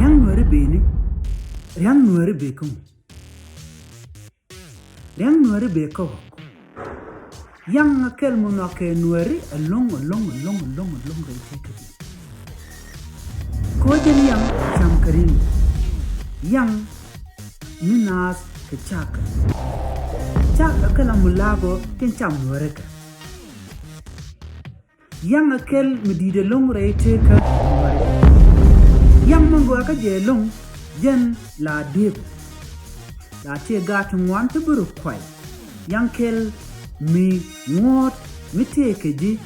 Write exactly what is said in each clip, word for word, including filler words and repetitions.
Ria̱ŋ Nuääri bëëni, ria̱ŋ Nuääri bëë kä ŋu? Ria̱ŋ Nuääri bëë kä ɣɔk. Yaŋ a kɛl mi nhɔakɛ Nuääri ɛlɔ̱ŋ, ɛlɔ̱ŋ, ɛlɔ̱ŋ, ɛlɔ̱ŋ, ɛlɔ̱ŋ rɛy tëkä. Kɛ ɣöö jɛn yaŋ cam kɛ ri̱ŋ. Yaŋ mi naath kɛ cakɛ. Cakɛ kɛ la mi la̱a̱k ɣöö tin cam Nuääri kɛ. Yaŋ a kɛl mi di̱i̱t ɛlɔ̱ŋ rɛy tëkä Nuääri. Yaŋ mi gɔaa kä jɛ ɛlɔ̱ŋ, jɛn la dëëp. La tëë gaat ti ŋuan ti bi rɔ kuay. Yaŋ kɛl mi ŋuɔ̱ɔ̱t mi tëëkɛ ji̱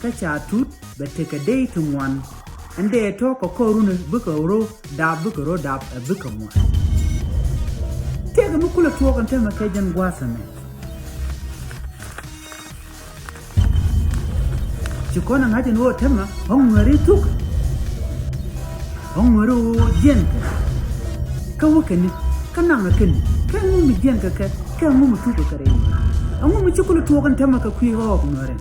kä ca tut bɛ tekɛ dee ti ŋuan. Ɛn dee tɔ̱ kɛ kɔr run bikɛ rɔ dap, bikɛ rɔ dap ɛ bikɛ ŋuan. Tëëkɛ mi kulɛ tuɔɔk ɛn täämɛ kɛ jɛn gua̱a̱th ɛmɛ. Ci kɔn ɛ ŋa̱c ɛn ɣöö täämɛ ɣɔ̱ŋ Nuääri thuk. Ɣɔ̱ŋ Nuääri ɣöö jiɛn kɛ. Kä wä kɛn ni, kä naŋ ɛ kɛn ni, kä ɛŋu mi jiɛn kɛ kɛ, kä ɛŋu mi thuk kɛ kɛ rɛy Nuääri. Ɛŋu mi ci kulɛ tuɔɔk ɛn täämɛ kɛ kui̱ ɣɔɔk Nuääri.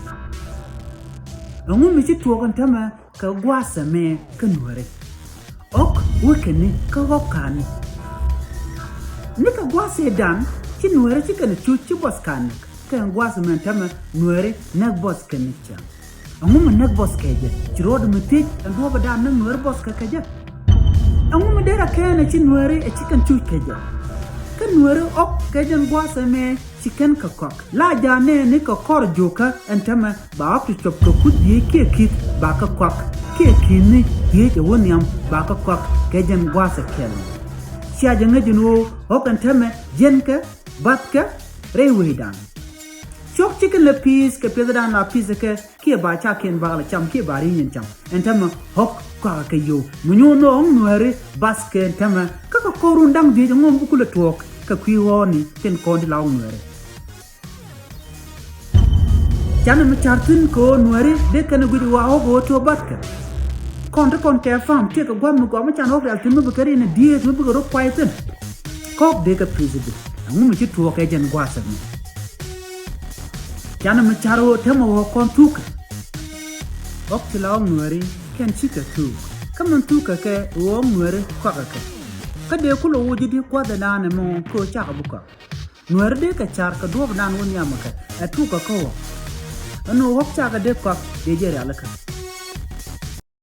Ɛŋu mi ci tuɔɔk ɛn täämɛ kɛ gua̱a̱th ɛmɛ kä Nuääri. Ɣɔ̱k wä kɛn ni kä ɣɔ̱k ka̱n ni. Ni kɛ gua̱a̱th ëëdan ci Nuääri ci kɛn cuc ci buɔth ka̱n ni. Kɛ ɛn gua̱a̱th ɛmɛ ɛn täämɛ Nuääri näk buɔth kɛn ni cäŋ. Ɛŋu mi näk buɔth kɛ jɛ? Ci ruɔ̱t mi thiec ɛn duɔ̱ɔ̱p ëëdan näk Nuääri buɔth kɛ kɛ jɛ. Ɛŋu mi derɛ kɛn ɛ ci Nuääri ɛ ci kɛn cuc kɛ jɛ. Kä Nuääri ɣɔ̱k kɛ jɛn gua̱a̱th ɛmɛ ci kɛn kɛ kɔak. La ja̱a̱n nɛɛni kɛ kɔr jo̱o̱kä ɛn täämɛ ba ɣɔ̱k ti cuɔp kɛ kuth dhieec kiɛ ki̱th ba kɛ kɔak. Kiɛ ki̱ni dhieec ɛ wä nhiam ba kɛ kɔak kɛ jɛn gua̱a̱th ɛ kɛl. Cia jɛ ŋäc ɛn ɣöö ɣɔ̱k ɛn täämɛ jiɛn kɛ bath kɛ rɛy wecdan. Cɔk ci kɛn lɛ pi̱i̱th kɛ piɛthdan la pi̱i̱th kɛ kiɛ ba cakiɛn ba lɛ cam kiɛ ba ri̱i̱nyiɛn cam. Ɛn täämɛ ɣɔ̱k kɔakɛ kɛ yio̱w. Mi nyuun ni ɣɔ̱ŋ Nuääri bath kɛ ɛn täämɛ. Kä kɛ kɔr run da̱ŋ dhieec ɛŋu mi bi kulɛ tuɔɔk kɛ kui̱ ɣɔ̱ɔ̱ni tin kɔn ti la ɣɔ̱ŋ Nuääri. Canɛ mi ca̱r thi̱n kɛ ɣöö Nuääri dee kɛn ɛ guic ɣɔaa ɣɔ̱k ɣöö ti ɣä bath kɛ. Kɔn ti kɔn kɛ fa̱a̱m tëëkɛ gua̱a̱th mi gɔaa mi can ɣɔ̱k rial thi̱n mi bi kɛ ri̱n ɛ dieeth mi bi kɛ rɔ kuay thi̱n. Kä ɣɔ̱k dee kɛ pi̱i̱th i̱di. Ɛŋu mi ci tuɔɔk kɛ jɛn gua̱a̱th ɛmɛ. Canɛ mi ca̱r ɣöö täämɛ ɣɔ̱k kɔn thukɛ. Ɣɔ̱k ti la ɣɔ̱ŋ Nuääri kɛn cikɛ thuk. Kä min thukɛ kɛ ɣöö ɣɔ̱ŋ Nuääri kɔakɛ kɛ. Kä dee kulɛ woc i̱di gua̱a̱th ëëdan ɛmɔ kɛ ɣöö cakɛ bi kɔak. Nuääri dee kɛ ca̱r kɛ duɔ̱ɔ̱p ëëdan wä nhiam ɛ kɛ ɛ thukɛ kä ɣɔ̱k. Ɛn ɣöö ɣɔ̱k cakɛ dee kɔak dee jɛ rial ɛ kɛ.